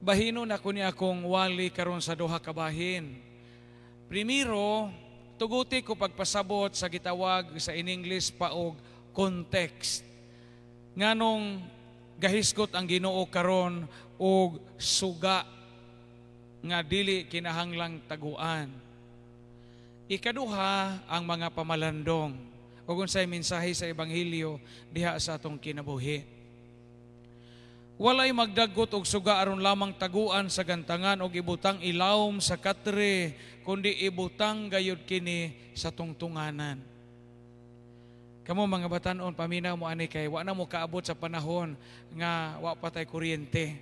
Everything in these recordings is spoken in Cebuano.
Bahino na ko ni akong wali karon sa duha ka bahin. Primero, tuguti ko pagpasabot sa gitawag sa in English pa og context. Nganong gahisgot ang Ginoo karon og suga nga dili kinahanglang taguan. Ikaduha, ang mga pamalandong ug unsay mensahe sa ebanghelyo diha sa atong kinabuhi. Walay magdagot og suga aron lamang taguan sa gantangan og ibutang ilawom sa katre, kundi ibutang gayud kini sa tungtunganan. Kamo mga batanon, paminaw mo ani kay wa na mo kaabot sa panahon nga wa pa tay kuryente.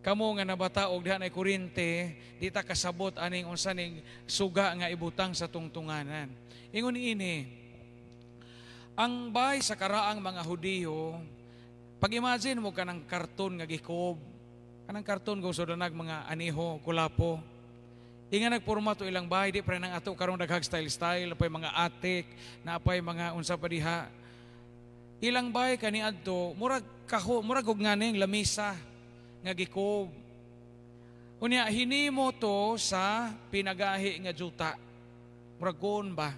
Kamo nga nabata og diha nay kuryente, di ta kasabot aning unsa ning suga nga ibutang sa tungtunganan. Ingon ini, ang bahay sa karaang mga Hudiyo, pag-imagine mo kanang karton nga gikob, kanang karton go sudanag mga aniho, kulapo. Inga nagporma to ilang bahay, di pa nang ato karong daghag style style, napay mga attic, napay mga unsa pa diha. Ilang bahay kaniadto, murag kaho, murag og nganing lamisa nga gikob. Unya hinimo to sa pinagahi nga juta. Murag kuon ba?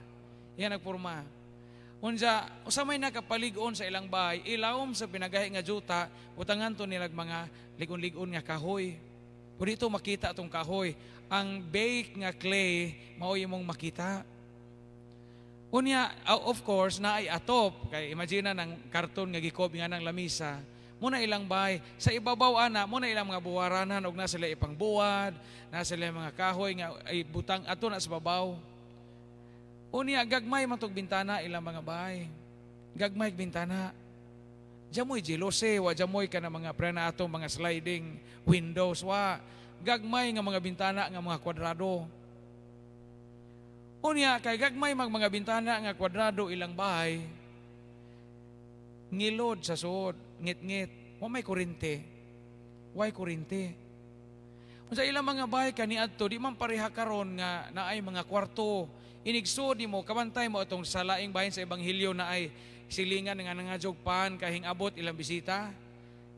Yan nagporma. Unsa usa may nakapalig-on sa ilang bahay, ilawom sa pinagahi nga juta, butangan to nilag mga ligon-ligon nga kahoy. Pwede ito makita itong kahoy. Ang bake nga clay, mao imong makita. Unya, of course, na ay atop. Kay imagine ng karton nga gikob nga ng lamisa. Muna ilang bahay. Sa ibabaw ana, muna ilang mga buwaranan og na sila ipangbuwad, na sila mga kahoy nga ay butang ato na sa babaw. Unya, gagmay man tog bintana ilang mga bahay. Gagmay bintana. Jamoy jealosy, wa jamoy ka na mga pre na atong mga sliding windows, wa. Gagmay nga mga bintana nga mga kwadrado. Unya, kay gagmay mag mga bintana nga kwadrado ilang bahay, ngilod sa suod, ngit-ngit, wa may kurente. Way kurente. Unsa ilang mga bahay kaniadto, di man pareha karon nga naay mga kwarto. Inigsuod nimo, kabantay mo atong sa laing bahin sa ebanghelyo na ay silingan nga nangajog pan kahing abot ilang bisita.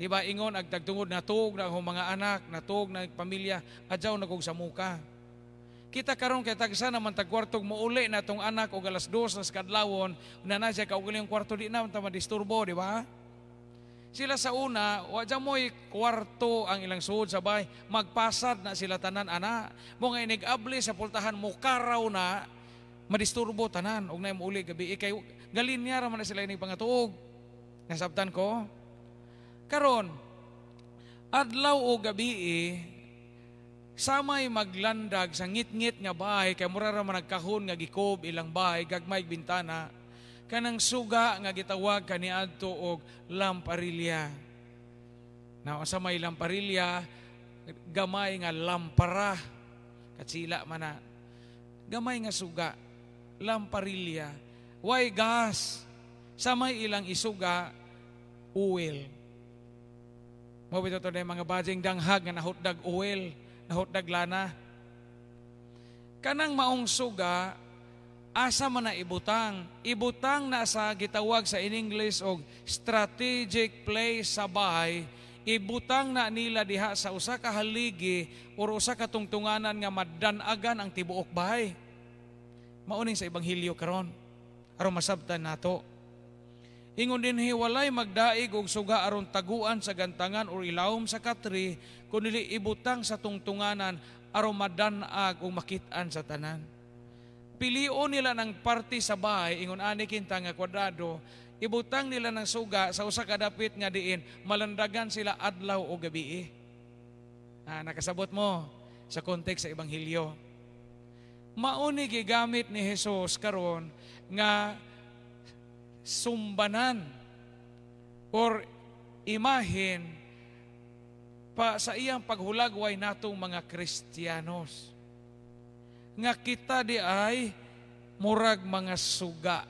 Di ba ingon ag tagtungod natug na akong mga anak, natug na pamilya, adyaw na kog sa muka. Kita karon kay tagsa naman tag kwartog mouli na tong anak og alas 2 na sa kadlawon, na na siya kaugalingong kwarto, di na ta madisturbo, di ba? Sila sa una, wa mo'y kwarto ang ilang suod sa bahay, magpasad na sila tanan ana. Mo nga inig-abli sa pultahan mo karaw na madisturbo tanan og nay mouli gabi kay galinya ra man na sila inig pangatuog. Nasabtan ko? Karon, adlaw o gabi samay maglandag sa ngit-ngit nga bahay kay mura ra man nagkahon nga gikob ilang bahay, gagmay bintana, kanang suga nga gitawag kaniadto og lamparilya. Na sa may lamparilya, gamay nga lampara, katsila man na. Gamay nga suga, lamparilya. Way gas? Sa may ilang isuga, oil. Mo bitaw to na mga bajing danghag nga nahutdag oil, nahutdag lana. Kanang maong suga, asa man na ibutang? Ibutang na sa gitawag sa in English og strategic place sa bahay. Ibutang na nila diha sa usa ka haligi or usa ka tungtunganan nga madanagan ang tibuok bahay. Mauning sa ebanghelyo karon. Aron masabtan nato. Ingon dinhi, walay magdaig og suga aron taguan sa gantangan or ilawom sa katri, kundi ibutang sa tungtunganan aron madanag ug makit-an sa tanan. Pilion nila ng parte sa bahay, ingon ani kinta nga kwadrado, ibutang nila ng suga sa usa ka dapit nga diin malandagan sila adlaw o gabi. Ah, nakasabot mo sa context sa ebanghelyo? Mauni gigamit ni Jesus karon nga sumbanan or imahin pa sa iyang paghulagway natong mga Kristiyanos nga kita di ay murag mga suga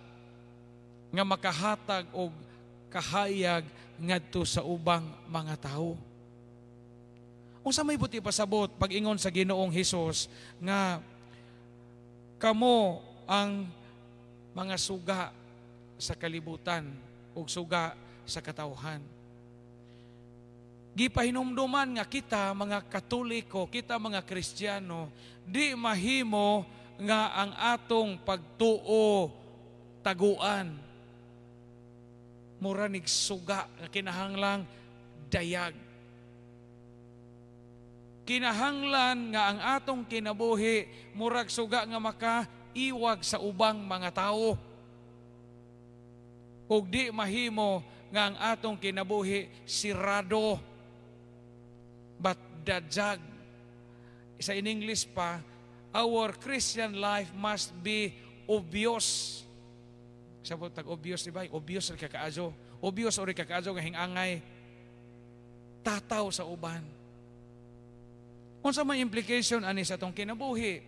nga makahatag og kahayag ngadto sa ubang mga tawo. Unsa may buti pasabot pag-ingon sa Ginoong Hesus nga kamo ang mga suga sa kalibutan ug suga sa katawhan? Gipahinumduman nga kita mga Katoliko, kita mga Kristiyano, di mahimo nga ang atong pagtuo taguan. Mura nig suga nga kinahanglang dayag. Kinahanglan nga ang atong kinabuhi murag suga nga makaiwag sa ubang mga tao. Ug di mahimo nga ang atong kinabuhi sirado, but dajag. Sa in English pa, our Christian life must be obvious. Sabot tag obvious, di ba? Obvious ra kaayo. Obvious ori kaayo nga hingangay tataw sa uban. Unsa may implication ani sa atong kinabuhi?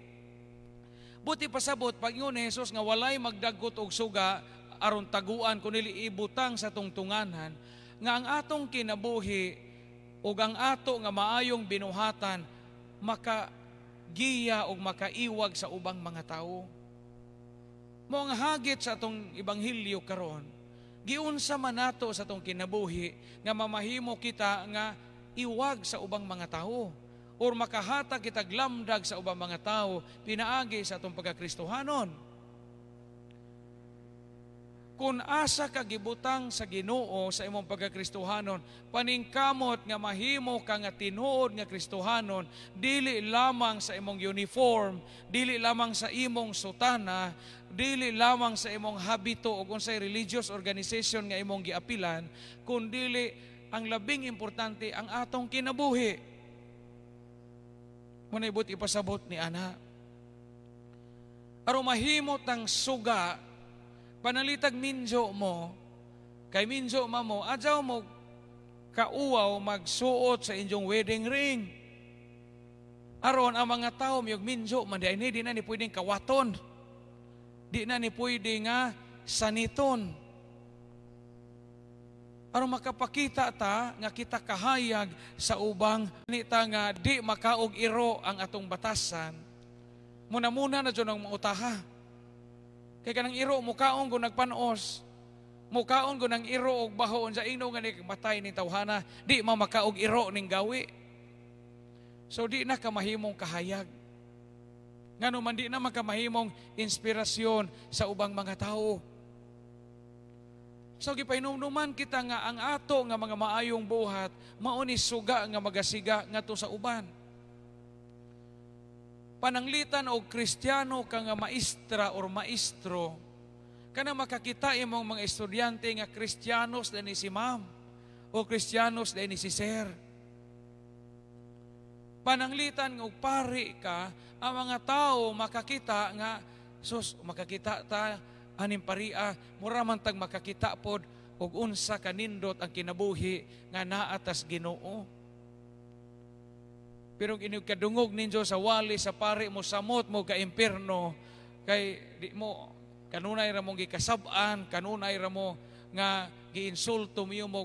Buot ipasabot pag ni Jesus nga walay magdagkot og suga aron taguan kundi ibutang sa tungtunganan, nga ang atong kinabuhi ug ang ato nga maayong binuhatan makagiya ug makaiwag sa ubang mga tawo. Mao ang hagit sa atong ebanghelyo karon. Giunsa man nato sa atong kinabuhi nga mamahimo kita nga iwag sa ubang mga tawo or makahatag kitag lamdag sa ubang mga tawo pinaagi sa atong pagkakristohanon? Kung asa ka gibutang sa Ginoo sa imong pagkakristohanon, paningkamot nga mahimo ka nga tinuod nga Kristohanon, dili lamang sa imong uniform, dili lamang sa imong sutana, dili lamang sa imong habito o unsay religious organization nga imong giapilan, kundili ang labing importante, ang atong kinabuhi. Mao ibot ipasabot ni ana. Aron mahimo tang suga, panalitag minjo mo, kay minjo ma mo, adyaw mo kauwaw magsuot sa inyong wedding ring. Aron ang mga tao miyog minjo man di ni, di na ni pwedeng kawaton. Di na ni pwede nga saniton. Aron makapakita ta nga kita kahayag sa ubang nita nga di makaog iro ang atong batasan. Muna-muna na dyan ang mautaha. Kay kanang iro mukaon ko nagpanos. Mukaon ko ng iro og baho, unsa ino nga ni matay ning tawhana, di ma makaog iro ning gawi. So di na ka mahimong kahayag. Ngano man di na makamahimong inspirasyon sa ubang mga tao. So gipahinumduman kita nga ang ato nga mga maayong buhat mao ni suga nga magasiga ngadto sa uban. Pananglitan og Kristiyano ka nga maestra or maestro, kana makakita imong mga estudyante nga Kristiyanos ni si ma'am o Kristiyanos ni si sir. Pananglitan og pari ka, ang mga tao makakita nga sus, makakita ta aning paria, mura man tag makakita pod og unsa kanindot ang kinabuhi nga naa tas Ginoo. Pero inig kadungog ninyo sa wali sa pari mo, samot mo ka impierno, kay di mo kanunay ra mong gikasab-an, kanunay ra mo nga giinsulto mo mo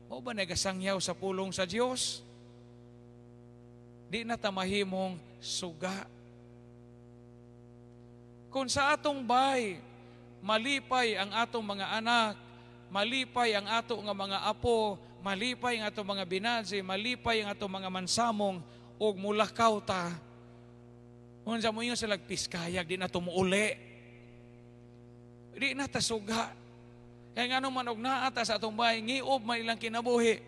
mo ba nagasangyaw sa pulong sa Dios? Di na ta mahimong suga. Kung sa atong bay malipay ang atong mga anak, malipay ang ato nga mga apo, malipay ang atong mga binadzi, malipay ang atong mga mansamong, og mulakaw ta. Unsa mo ingon sila, piskayag, di na tumuuli. Di na tasuga. Kaya nga man og naa ta sa atong bahay, ngiob man ilang kinabuhi.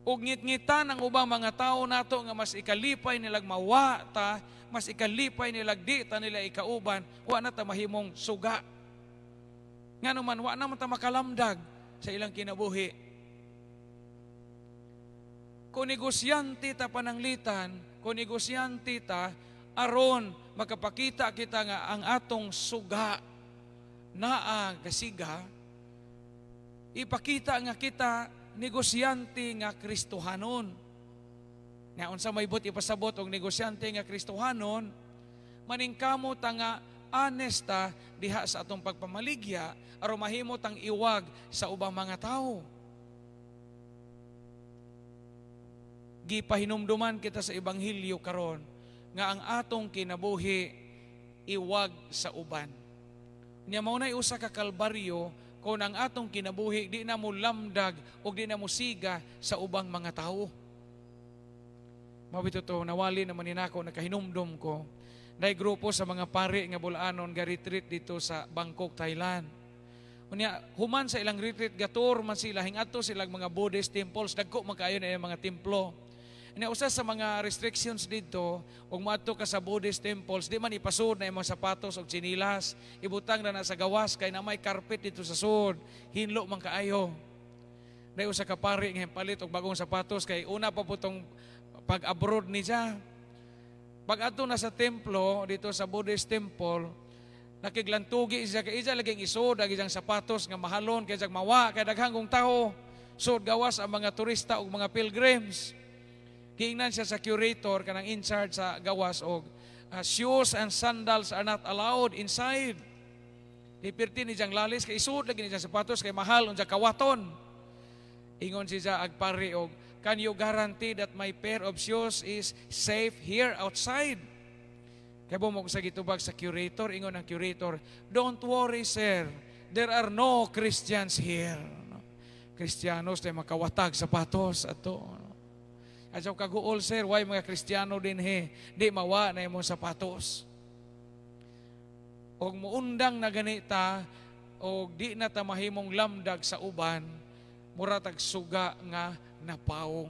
Og ngit-ngitan ang ubang mga tao nato nga mas ikalipay nilag mawa ta, mas ikalipay nilag di ta nila ikauban, wa na ta mahimong suga. Ngano man wa na man ta makalamdag sa ilang kinabuhi. Kung negosyante ta pananglitan, kung negosyante ta, aron makapakita kita nga ang atong suga naa gasiga, ipakita nga kita negosyante nga Kristohanon. Nga unsa may but ipasabot og negosyante nga Kristohanon, maningkamot ta nga honesta diha sa atong pagpamaligya aron mahimo tang iwag sa ubang mga tawo. Gipahinumduman kita sa ebanghelyo karon nga ang atong kinabuhi iwag sa uban. Nya mao nay usa ka kalbaryo kung Kung ang atong kinabuhi di na mo lamdag o di na mo siga sa ubang mga tao. Mao bitaw to, nawali naman ni nako, nakahinumdum ko. Nay grupo sa mga pari nga Bol-anon ga retreat dito sa Bangkok, Thailand. Unya, human sa ilang retreat, ga-tour man sila, hingadto sila mga Buddhist temples, dagko man kaayo na ilang mga templo. Unya, usa sa mga restrictions dito, ug moadto ka sa Buddhist temples, di man ipasud na imong sapatos og tsinilas, ibutang na na sa gawas kay na may carpet dito sa sud, hinlo man kaayo. Nay usa ka pari nga palit og bagong sapatos kay una pa po tong pag-abroad ni siya. Pag adto na sa templo, dito sa Buddhist temple, nakiglantugi siya kay iya laging isod ang iyang sapatos nga mahalon kay siya mawa kay daghang kong tao. Sud gawas ang mga turista ug mga pilgrims. Giingnan siya sa curator kanang in charge sa gawas og shoes and sandals are not allowed inside. Di pirti ni siyang lalis kay isod lagi ni siyang sapatos kay mahal unsa kawaton. Ingon siya ag pari og, "Can you guarantee that my pair of shoes is safe here outside?" Kay mo sa gitubag sa curator, ingon ang curator, "Don't worry, sir, there are no Christians here." No? Kristiyanos tay makawatag sapatos ato. No? Adyaw kaguol, sir, why mga Kristiyano din he, di mawa na imong sapatos. Og muundang na ganita, og di na ta mahimong lamdag sa uban, mura tag suga nga napawong.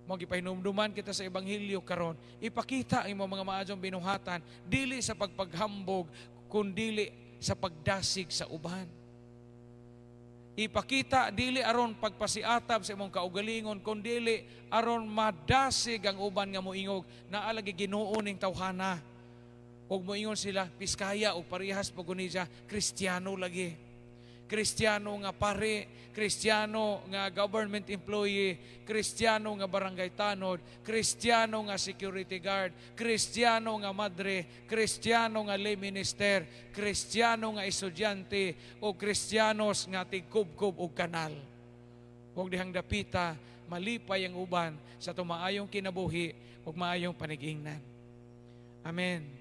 Mo gipahinumduman kita sa ebanghelyo karon, ipakita ang imong mga maayong binuhatan dili sa pagpaghambog kundili sa pagdasig sa uban. Ipakita dili aron pagpasiatab sa imong kaugalingon kundili aron madasig ang uban nga moingog naa lagi Ginoo ning tawhana. Ug moingon sila piskaya og parehas po guni siya, Kristiyano lagi. Kristiyano nga pare, Kristiyano nga government employee, Kristiyano nga barangay tanod, Kristiyano nga security guard, Kristiyano nga madre, Kristiyano nga lay minister, Kristiyano nga estudyante, o Kristiyanos nga tigkubkob og kanal. Ug dihang dapita, malipay ang uban sa tumaayong kinabuhi ug maayong panigingnan. Amen.